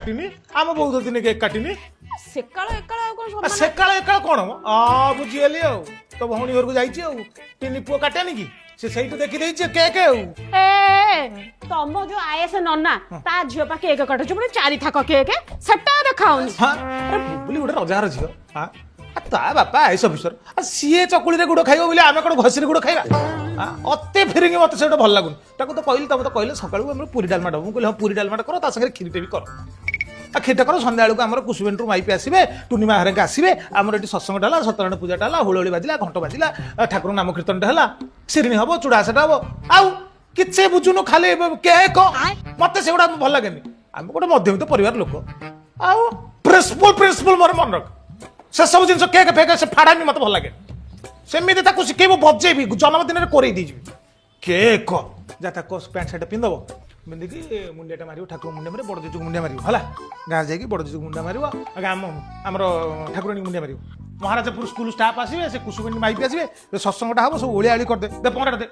କାଟିନି, ଆମ ବୋଉ ତ ଦିନେ କେକ୍ କାଟିନି। ସେକାଳ ଏକାଳ ଆଉ କଣ ଆ, ସମାନ? ସେକାଳ ଏକାଳ କଣ ମ? ଆ, ବୁଝିଗଲି, ଆଉ ତୋ ଭଉଣୀ ଘରକୁ ଯାଇଛି ଆଉ ତିନି ପୁଅ କାଟେନି କି, ସେ ସେଇଠୁ ଦେଖିଦେଇଛି କେକ୍ ଆଉ। ଏ, ତମ ଯୋଉ ଆଏସ ନନା, ତା ଝିଅ ପା କେକ୍ କାଟୁଛି, ପୁଣି ଚାରି ଥାକ କେକ୍, ସେଟା ଦେଖାଉନି। ହଁ, ଆରେ ବୁବୁଲି ଗୋଟେ ରଜାଘର ଝିଅ। ହଁ, ଆ ତା ବାପା ଆଇଏଏସ୍ ଅଫିସର, ଆଉ ସିଏ ଚକୁଳିରେ ଗୁଡ଼ ଖାଇବ ବୋଲି ଆମେ କଣ ଘଷିରେ ଗୁଡ଼ ଖାଇବା? ଅତି ଫିରିଙ୍ଗି, ମତେ ସେଇଟା ଭଲ ଲାଗୁନି। ତାକୁ ତ କହିଲି, ତମେ ତ କହିଲେ ସକାଳୁ ଆମର ପୁରୀ ଡାଲମାଟା ହବ। ମୁଁ କହିଲି ହଁ, ପୁରୀ ଡାଲମାଟା କର, ତା ସାଙ୍ଗରେ କ୍ଷୀରିଟେ ବି କର। ଆଉ କ୍ଷୀରିଟା କର, ସନ୍ଧ୍ୟାବେଳକୁ ଆମର କୁସୁବେଣ୍ଟରୁ ମାଇପି ଆସିବେ, ଟୁନିମା ହେରିକା ଆସିବେ, ଆମର ଏଠି ସତ୍ସଙ୍ଗଟା ହେଲା, ସତ୍ୟନାରାୟଣ ପୂଜାଟା ହେଲା, ହୁଳହୁଳି ବାଜିଲା, ଘଣ୍ଟ ବାଜିଲା, ଠାକୁର ନାମ କୀର୍ତ୍ତନଟା ହେଲା, ଶିରିଣୀ ହବ, ଚୂଡ଼ା ସେଟା ହବ। ଆଉ କିଛି ବୁଝୁନୁ, ଖାଲି କେକ୍। ମତେ ସେଗୁଡ଼ା ଭଲ ଲାଗେନି। ଆମେ ଗୋଟେ ମଧ୍ୟବିତ୍ତ ପରିବାର ଲୋକ, ଆଉ ପ୍ରିନ୍ସିପଲ, ପ୍ରିନ୍ସିପଲ ମୋର ମନେ ରଖ। ସେସବୁ ଜିନିଷ କେକ୍ ଫେକ୍ ସେ ଫାଡ଼ାମି ମତେ ଭଲ ଲାଗେ। ସେମିତି ତାକୁ ଶିଖେଇବୁ, ବଜେଇବି, ଜନ୍ମଦିନରେ କୋରେଇ ଦେଇଯିବି କେକ୍। ଯା, ତାକୁ ପ୍ୟାଣ୍ଟ ସାର୍ଟ ପିନ୍ଧବ, ପିନ୍ଧିକି ମୁଣ୍ଡିଆଟା ମାରିବ, ଠାକୁର ମୁଣ୍ଡିଆ ମାରିବ, ବଡ଼ ଜେଜୁକୁ ମୁଣ୍ଡିଆ ମାରିବ, ହେଲା? ଗାଁ ଯାଇକି ବଡ଼ ଜେଜୁକୁ ମୁଣ୍ଡିଆ ମାରିବ, ଆଉ ଆମ ଆମର ଠାକୁରାଣୀକୁ ମୁଣ୍ଡିଆ ମାରିବ। ମହାରାଜପୁର ସ୍କୁଲ ଷ୍ଟାଫ୍ ଆସିବେ, ସେ କୁସୁମେଣ୍ଟ ମାଇପି ଆସିବେ, ସେ ସତ୍ସଙ୍ଗଟା ହବ, ସବୁ ଓଳିଆ ଓଳି କରିଦେ। ଦେ ପହଁରାଟା ଦେ।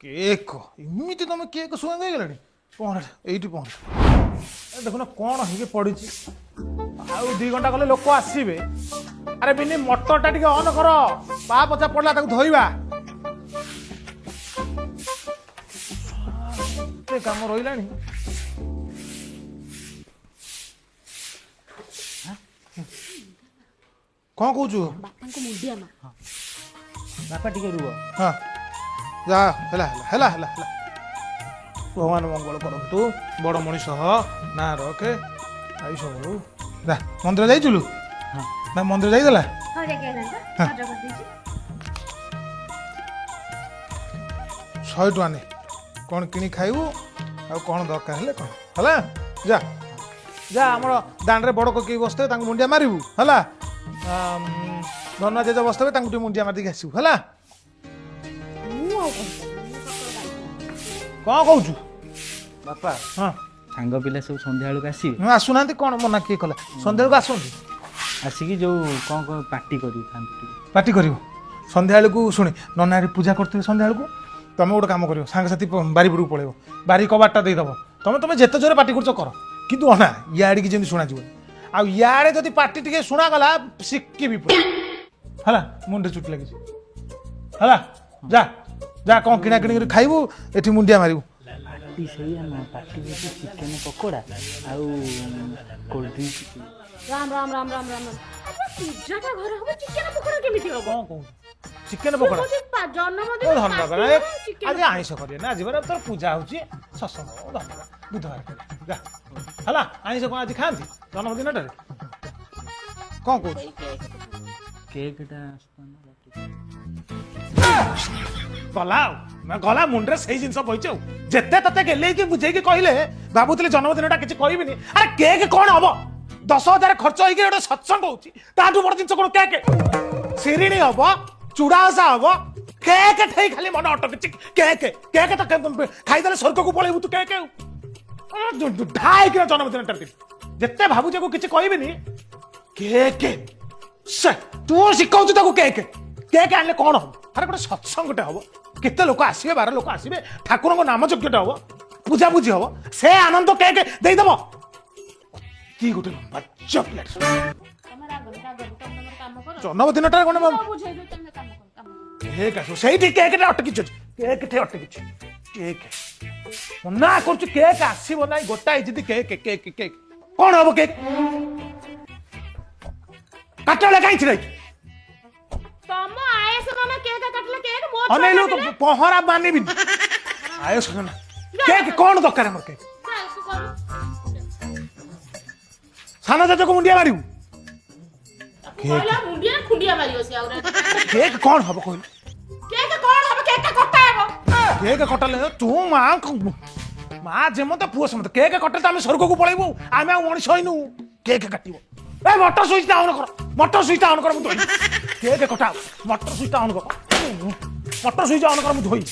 କେକ୍ ଏମିତି ତମେ କେକ୍ ଶୁଆ ହେଇଗଲାଣି। ପହଁରାଟା ଏଇଠି, ପହଁରା। ଏ ଦେଖୁନ କ'ଣ ହେଇକି ପଡ଼ିଛି। ଆଉ 2 ଘଣ୍ଟା ଗଲେ ଲୋକ ଆସିବେ। ଆରେ ବିନି, ମଟରଟା ଟିକେ ଅନ୍ କର, ପା ପଚା ପଡ଼ିଲା, ତାକୁ ଧୋଇବା। ଏତେ କାମ ରହିଲାଣି। କ'ଣ କହୁଛୁ? ବାପାଙ୍କୁ ମୁଣ୍ଡିଆ ମା। ବାପା, ଟିକେ ରୁହ। ହଁ, ଯା। ହେଲା ହେଲା ହେଲା ହେଲା ହେଲା। ଭଗବାନ ମଙ୍ଗଳ କରନ୍ତୁ, ବଡ଼ ମଣିଷ ହ, ନା ରଖେ, ଆୟୁଷ ବଢୁ। ଯା, ମନ୍ଦିର ଯାଇଥିଲୁ? ହଁ। ନା, ମନ୍ଦିର ଯାଇଥିଲା? ହଁ, ଯାଇକି ଆଇଲାଣି ତ, ହଁ। ଅର୍ଡର କରିଦେଇଛି। 100 ଟଙ୍କା ନେ, କ'ଣ କିଣି ଖାଇବୁ, ଆଉ କ'ଣ ଦରକାର ହେଲେ କ'ଣ ହେଲା। ଯା ଯା, ଆମର ଦାଣ୍ଡରେ ବଡ଼ କକେଇ ବସିଥିବେ, ତାଙ୍କୁ ମୁଣ୍ଡିଆ ମାରିବୁ, ହେଲା? ଧନୁଆ ଜେଜେ ବସିଥିବେ, ତାଙ୍କୁ ଟିକେ ମୁଣ୍ଡିଆ ମାରିଦେଇକି ଆସିବୁ, ହେଲା? ମୁଁ ଆଉ କଣ କରିବି? ମୁଁ ସକାଳୁ ଗାଈ କ'ଣ କହୁଛୁ? ବାପା। ହଁ। ସାଙ୍ଗ ପିଲା ସବୁ ସନ୍ଧ୍ୟାବେଳକୁ ଆସିବେ। ହଁ, ଆସୁନାହାନ୍ତି, କ'ଣ ମନା କିଏ କଲା? ସନ୍ଧ୍ୟାବେଳକୁ ଆସନ୍ତୁ। ଆସିକି ଯୋଉ କ'ଣ କ'ଣ ପାର୍ଟି କରିଥାନ୍ତି ଟିକେ। ପାର୍ଟି କରିବ ସନ୍ଧ୍ୟାବେଳକୁ? ଶୁଣି, ନନାରେ ପୂଜା କରୁଥିବେ ସନ୍ଧ୍ୟାବେଳକୁ, ତମେ ଗୋଟେ କାମ କରିବ, ସାଙ୍ଗସାଥି ବାରିପଟକୁ ପଳେଇବ, ବାରି କବାଟଟା ଦେଇଦେବ। ତମେ ତମେ ଯେତେ ଜୋରେ ପାଟି କରୁଛ କର, କିନ୍ତୁ ଅନା ଇଆଡ଼ିକି ଯେମିତି ଶୁଣାଯିବନି। ଆଉ ଇଆଡ଼େ ଯଦି ପାଟି ଟିକେ ଶୁଣାଗଲା, ଶିଖିବି ପୁରା। ହେଲା, ମୁଣ୍ଡରେ ଚୁଟି ଲାଗିଛି। ହେଲା, ଯା ଯା, କ'ଣ କିଣା କିଣି କରି ଖାଇବୁ, ଏଠି ମୁଣ୍ଡିଆ ମାରିବୁ। ପାର୍ଟି ସେଇଆ ନା, ପାର୍ଟି ହେଉଛି ଚିକେନ ପକୋଡ଼ା ଆଉ କୋଲ୍ଡ ଡ୍ରିଙ୍କସ୍। ରାମ ରାମ ରାମ ରାମ ରାମ ରାମ। ଆରେ, ପୂଜାଟା ଘରେ ହବ, ଚିକେନ ପକୋଡା କେମିତି ହବ? କ'ଣ କହୁଛୁ? ଚିକେନ ପକୋଡ଼ା? କହୁଛି ଜନ୍ମଦିନ ଓ ଧନ୍ୟବାଦ। ପାର୍ଟି ହବ, ଚିକେନ। ଆଜି ଆଇଁଷ କରିବେ ନା? ଆଜି ପରା ତୋର ପୂଜା ହଉଛି, ସତ୍ସଙ୍ଗ ହବ। ଧନ୍ୟବାଦ, ବୁଧବାର କରିବା ଯା। ହେଲା, ଆଇଁଷ କ'ଣ ଆଜି ଖାଆନ୍ତି ଜନ୍ମଦିନଟାରେ? କ'ଣ କହୁଛୁ? କେକ୍ଟା ଆସିଥାନ୍ତା। ଗଲା ଆଉ ନା, ଗଲା ମୁଣ୍ଡରେ ସେଇ ଜିନିଷ ବହିଛି। ଆଉ ଯେତେ ତତେ ଗେଲେଇକି ବୁଝେଇକି କହିଲେ, ଭାବୁଥିଲି ଜନ୍ମଦିନଟା କିଛି କହିବିନି। ଆରେ, କେକ୍ କ'ଣ ହବ? 10,000 ଖର୍ଚ୍ଚ ହେଇକି ଗୋଟେ ସତ୍ସଙ୍ଗ ହଉଛି, ତାଠୁ ବଡ ଜିନିଷ କ'ଣ କେକ୍? ଶିରିଣୀ ହବ, ଚୁଡ଼ା ଓଷା ହବ, କେକ୍ ଠେଇ ଖାଲି ମନ ଅଟକିଛି। କେକ୍ କେକ୍ ତ ଖାଇଦେଲେ ସ୍ୱର୍ଗକୁ ପଳେଇବୁ ତୁ। କେକ୍ ଆଉ ଢାଇକିନା ଜନ୍ମଦିନଟା ଦେବି। ଯେତେ ଭାବୁଛି ଆକୁ କିଛି କହିବିନି, କେକ୍ ସେ ତୁ ଶିଖଉଛୁ ତାକୁ। କେକ୍ କେକ୍ ଆଣିଲେ କ'ଣ ହବ? ଆରେ, ଗୋଟେ ସତ୍ସଙ୍ଗଟେ ହବ, କେତେ ଲୋକ ଆସିବେ, 12 ଲୋକ ଆସିବେ, ଠାକୁରଙ୍କ ନାମ ଯଜ୍ଞଟେ ହବ, ପୂଜାପୂଜି ହବ, ସେ ଆନନ୍ଦ କେକ୍ ଦେଇଦବ କି? ଗୋଟେ ଲମ୍ବା ପିଲାଟେ। ତମେ ରାଗନି, ରାଗନି, ତମେ ତମର କାମ କର। ଜନ୍ମଦିନଟା କ'ଣ? ମୁଁ ବୁଝେଇଦେବି, ତମେ କାମ କର, କାମ କର। କେକ୍ ଆସିବ, ସେଇଠି କେକ୍ଟା ଅଟକିଛି, କେକ୍ ଠେ ଅଟକିଛି। କେକ୍ ମନା କରୁଛୁ, କେକ୍ ଆସିବ ନାହିଁ। ଗୋଟାଏ ଜିଦି, କେକ୍ କେକ୍ କେକ୍। କ'ଣ ହବ କେକ୍ କାଟିଲା? କାହିଁ ଛିଡ଼ା ହେଇଛୁ? ତମ ଆଏସ ନନା କେକ୍ କାଟିଲେ, କେକ୍ ମୋ ଛୁଆ ଅନେଇଲୁ ତ। କାଟିଲେ। ପହଁରା ମାନିବିନି। ଆୟୋ ନା, କେକ୍ କ'ଣ ଦରକାର ଆମର କେକ୍? ଯା, ତୁ କରୁ। ସାନ ଜେଜେକୁ ମୁଣ୍ଡିଆ ମାରିବୁ। ତାକୁ କହିଲା ମୁଣ୍ଡିଆ ଖୁଣ୍ଡିଆ ମାରିବ ସେ ଆଉ। କେକ୍ କ'ଣ ହବ କହିଲୁ? କେକ୍ କ'ଣ ହବ? କେକ୍ କଟା ହବ। କେକ୍ କଟାଲେ ତୁ ମା ମା ଯେମନ୍ତ ପୁଅ ସେମନ୍ତ। କେକ୍ କଟାଲେ ତ ଆମେ ସ୍ୱର୍ଗକୁ ପଳେଇବୁ, ଆମେ ଆଉ ମଣିଷ ହେଇନୁ। କେକ୍ କାଟିବ। ଏ, ମଟର ସୁଇଚଟା ଅନ୍ କର, ମଟର ସୁଇଚଟା ଅନ୍ କର, ମୁଁ ଧୋଇ। କେକ୍ କଟା, ମଟର ସୁଇଚଟା ଅନ୍ କର, ମଟର ସୁଇଚ୍ ଅନ୍ କର, ମୁଁ ଧୋଇ।